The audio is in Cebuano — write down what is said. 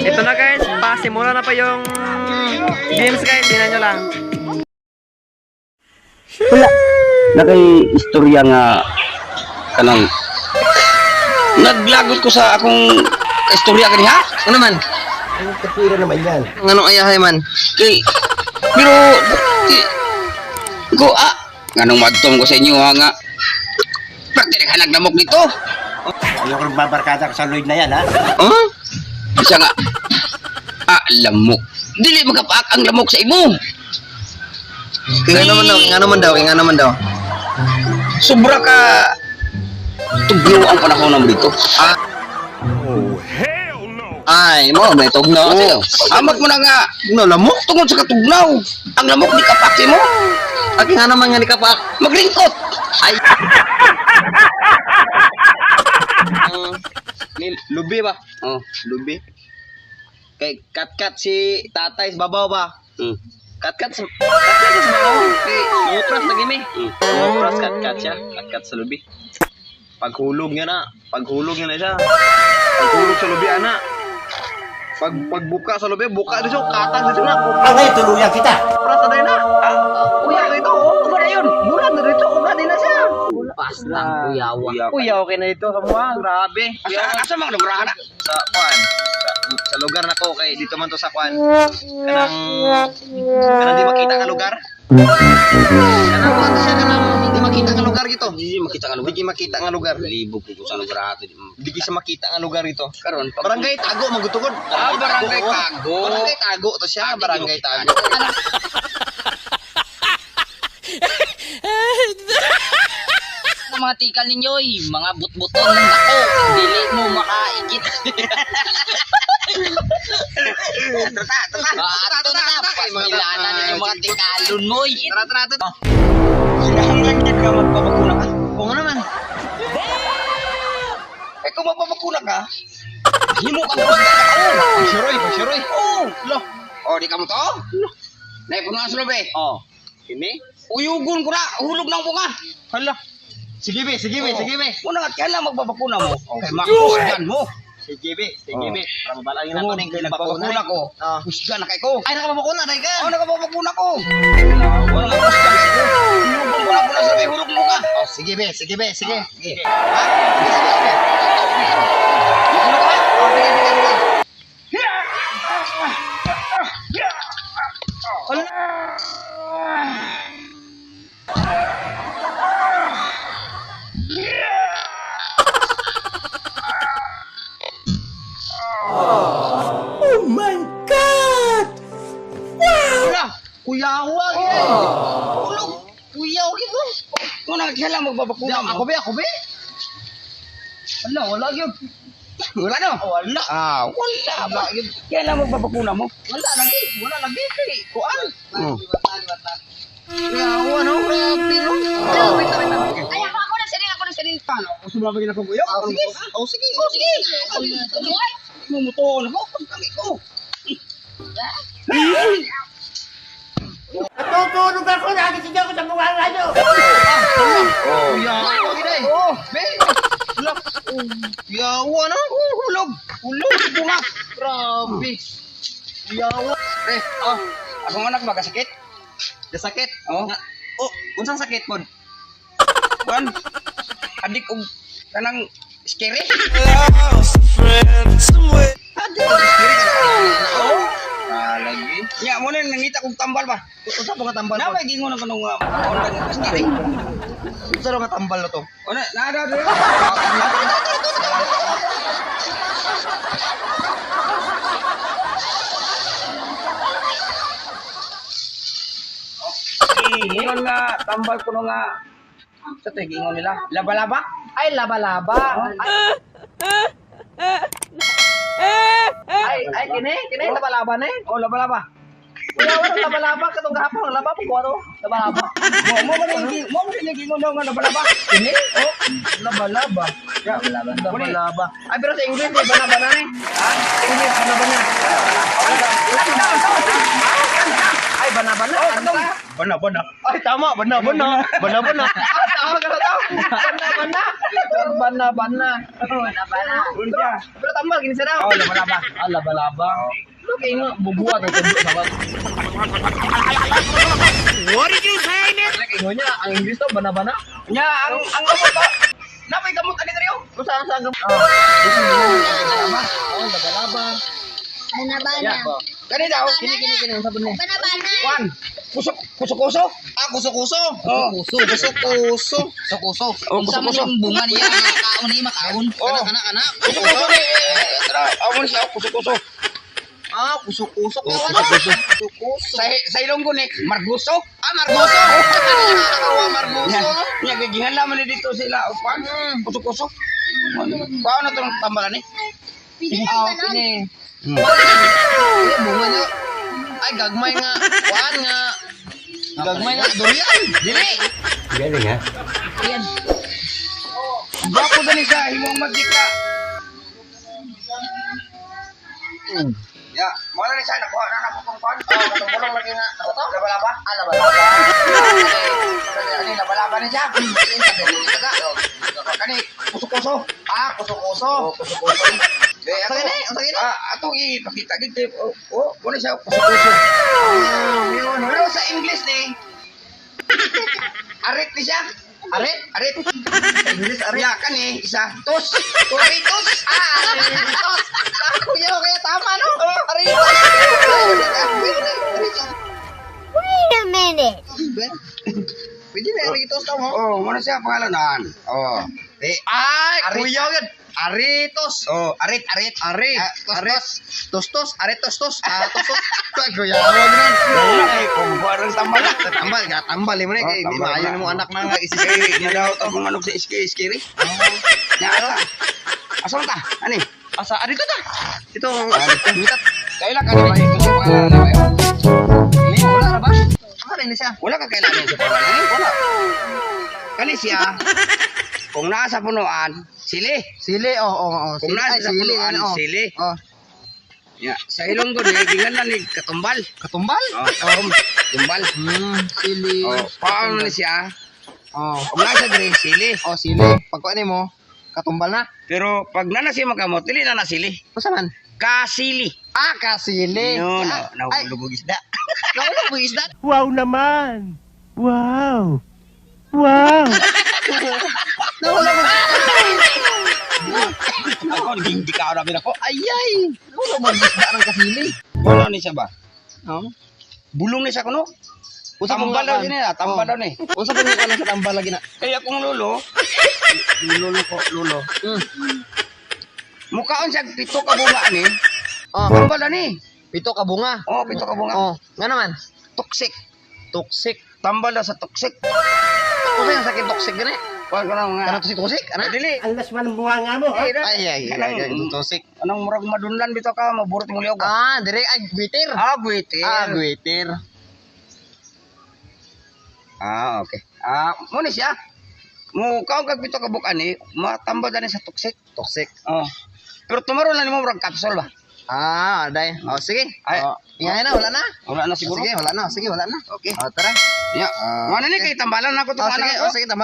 Ito na guys, pasimula na pa yung games guys, tingnan nyo lang. Wala. Nakay istorya nga kanang naglagot ko sa akong istorya kani ha? Ano man? Ang katwira naman yan. Nganong ayahay man? Kay pero di, ko ah nganong madtom ko sa inyo ha nga Bakit naghanag lamok dito? Ayoko nang babarkada ko sa Lloyd na yan, ha? Oh? Isa nga ah lamok. Dili makapaak ang lamok sa imo. Nga naman daw, nga naman daw, nga naman daw. Sobra ka tugnaw ang panahon na mo dito. Ah. Ay, mo may tugnaw. Oo. Amat mo na nga No, lamok. tungod sa katugnaw. Ang lamok di kapak mo. At nga naman nga ni kapak. Magringkot. Ay. Ni lubi ba? Oh. Lubi. Kay kat-kat si tatay sa babaw ba? Kat-kat sa kat-kat sa babaw. Kay mutras lagi mi. Mutras kat-kat siya, kat-kat sa lubi. Paghulog niya na, paghulog niya na siya. Paghulog sa lubi ana. Pag pagbuka sa lubi, buka dito, katag dito na. Ah, ngayon, tuluyan kita. Pras na na. Ah, uya dito. Oh, na yun. Mura na dito, uga din na siya. Pastang kuyawa. Kuya, okay na dito sa mga. Grabe. Asa asa man lugar na? Sa kwan. Sa lugar na ko kay dito man to sa kwan. Kanang kanang di makita nga lugar. Kanang kwan siya kanang di makita nga lugar gito. Di makita nga lugar. Di makita nga lugar. Libog ko sa lugar ato. Di sa makita nga lugar ito. Karon pag Barangay Tago magutugod. Ah, Barangay Tago. Barangay Tago to siya, Ah, di Barangay makita. Tago. Ang mga tikal ninyo, eh, mga butbuton ng dako, dili mo makaigit. Tara, tara. Ah, ato na, pastilanan ninyo mga tikalon mo. eh. Tara, tara, tara. Kinahanglan gyud ka magpabakuna ka. Oo naman. Eh kung magpabakuna ka, himo kang kusgan ka. Pagsuroy, pagsuroy. Oo. Lo. Oh, di ka mo to? Nay, puno ang sulod eh. Oh. Ini? Uyugon ko na, hulog ng bunga. Hala. Sige be, sige be, sige be. Muna nga, kaya lang magbabakuna mo. Kay makusgan mo. Sige be, sige be. Para mabalangin Tungod nato ning kay nagbabakuna ko. Ah. Kusgan na kay ko. Ay, nakababakuna dai ka. Oh, nakababakuna ko. Wala nga kusgan sa ko. Uyugon ko na puno sa sulod, hulog ng bunga. Oh, sige be, sige be, sige. Sige. Ha? Sige, sige, sige. Bakuna ka? Oh, sige, sige, sige. Hala. Wala. Kuyawa gyud. Hulog. Kuyaw gyud ko. Muna nga, kaya lang magbabakuna mo. Ako be, ako be. Hala, wala gyud. Wala no? Wala. Ah, wala ba? Kaya lang magbabakuna mo. Wala lagi, wala lagi kay kuan. Oh. Kuyawa no, grabe no. Wait, wait, wait. Ay, ako, ako nagsiring, ako nagsiring. Sumabay na ko kuya. Oh, sige. Oh, sige. Oh, sige. Ay, Mumutoon ako. Pagkami ko. Natutulog ako, nagising ako sa bunganga nyo! Kuyawa gyud ay. Oh, Be. Hala. Kuyawa no. hulog. Hulog sa bunga. Grabe. Kuyawa. Pre, Oh, akong anak ba kasakit? sakit. Oh. Oh, unsang sakit pod? Kuan. Adik og kanang scary. Adi ko scary ka na. Oh. Ah, lagi. Nya mo na nangita kog tambal ba. Unsa po nga tambal Na pod? may gingon ang kanong on kang scary. Unsa raw nga tambal na to? Ona, na na na. Ingon nga tambal kuno nga sa to gingon nila. Laba-laba. Ay, laba-laba. Ay, ay, kini, kini, laba-laba na eh. Oh, laba-laba. Kuya, wala laba-laba, katong gahapon, laba po ko ano, laba-laba. Mo mo man yung mo man yung gingon daw nga laba-laba. Ini? Oh, laba-laba. Laba-laba. Ay, pero sa English, eh, bana-bana eh. Ha? English, bana-bana. Ay, bana-bana. Oh, Kanta. bana bana. Ay, tama. Bana, bana. Bana, bana. Ah, tama ka na, tama. Bana, bana. Bana, bana. Bana, bana. Unsa? Pero tambal gini siya daw. Oh, laba-laba. Ah, laba-laba. Okay nga, bubuhat ang tubo sa bat. What did you say, man? Ingon niya, ang English to, bana-bana. Nya ang gamot to. Napay gamot ani diri oh. Kung saan saan gamot? Oh, laba-laba. Bana, bana. Kani daw. Kini, kini, kini. Ang sabon niya. Bana, bana. Kwan. Kusok kuso-kuso. Ah, kuso-kuso. Oh. Kuso, kuso-kuso. Kuso-kuso. Oh, kuso-kuso. Bunga niya, makaon niya, makaon. Oh. Kana, kana, kana. Kuso-kuso ni. Tara, amo ni siya kuso-kuso. Ah, kuso-kuso. Oh, kuso-kuso. Kuso-kuso. Sa Ilonggo ni Marguso. Ah, margoso. Nakakawa, margoso. Nya gigihan laman ni dito sila upan. Kuso-kuso. Paano na itong tambalan ni? Pwede na Ah, tanan. kini. Ay, bunga niya. Ay, gagmay nga. Kuan nga. Gagmay nga. Durian. Dili. Galing, ha? Ayan. Gwapo gani sa himong magdika. Ya, wala ni siya nakuha na nako tong kwan. Oh, katong lagi nga. Ako to? Laba-laba. Ah, laba-laba. Ani laba-laba ni siya. Kani kuso-kuso. Ah, kuso-kuso. Oh, kuso-kuso. Eh, Sa gani? Sa gani? Ah, atong ipakita gid kay oh, oh, wala siya kuso-kuso. Yun. Pero sa English ni arit ni siya. Arit? Arit. Sa English, arit. Ya kani isa tos. Aritos. Ah, aritos. Ako yun, kaya tama, no? Aritos. Aritos. Wait a minute. Pwede na aritos ka mo. Oh, muna siya pangalanan. Oh. Di. Ay, Arit. kuya yun. Aritos. Oh, arit, arit. Ari, Ah, tos, arit, tos. tos, tos, arit, tos, tos, ah, tos, tos. Ay, kuya, wag nun. Wala kay kung buwan tambal. Tambal, ka, tambal, mo na, Oh, kay, di tambal maayo na. na mo anak na nga, isisi. Kay nadaw to kung manok sa iski iski ri. Nya ata. Asa ta? Ani? Asa, ah, dito ta. Dito, Ah, dito. Kaila ka ni ito sa pangalan na kayo. Ini, wala na ba? Wala na siya. Wala ka kailangan sa pangalan ni. Wala. Kani siya. Kung naa sa punuan, sili. Sili, oh, oh, oh. Kung Sili, naa ay, sa sili, punuan, ano, oh. sili. Oh, Ya, sa Ilonggo ni gingan na ni katumbal. katumbal? Oh, tumbal. Sili. Oh, paano ni siya? Oh, Kung naa sa diri, sili. oh, sili. Pagkuan mo, katumbal na. Pero pag nana siya makamot, dili na na sili. Unsa man? Kasili. Ah, kasili. Yun, Ah, ay, nahulog og isda. nahulog ang isda. Wow naman! Wow! Wow! Nahulog ang Ako, hindi ka namin ako. Ay, ay. Nahulog ang isda ng kasili. Wala ni siya ba? Oh. Bulong ni siya kuno. Unsa Tambal daw niya, tambal daw ni. Unsa pa niya sa tambal lagi na? Kaya kung lolo, lolo ko, lolo. Mukaon siya pito ka bunga ani. Oh, Tambal daw ni. pito ka bunga. Oh, pito ka bunga. Oh, nga naman. Toxic. Toxic. Tambal daw sa toxic. Unsa yung sakit toxic gani? Kuan ko na nga. Kana toxic toxic? Ana? Dili. Alas man ang buwanga mo, ha? Eh, Ay ay ay, ay, toxic. Anong murag madunlan bitaw ka, maburot mo liog. Ah, dire ay guitir. Ah, guitir. Ah, guitir. Ah, okay. Ah, mo ni siya. Mo kaon kag pito ka bukan ni, matambal na ni sa toxic. Toxic. Oh. Pero tomorrow na nimo murag capsule ba? Ah, day. Oh, sige. Ay. Oh, ingay na, wala na. Wala na siguro. Sige, wala na. Sige, wala na. Okay. Oh, tara. Ya. Ah, Wala ni kay tambalan na ako to Oh, sige, oh, sige, tama.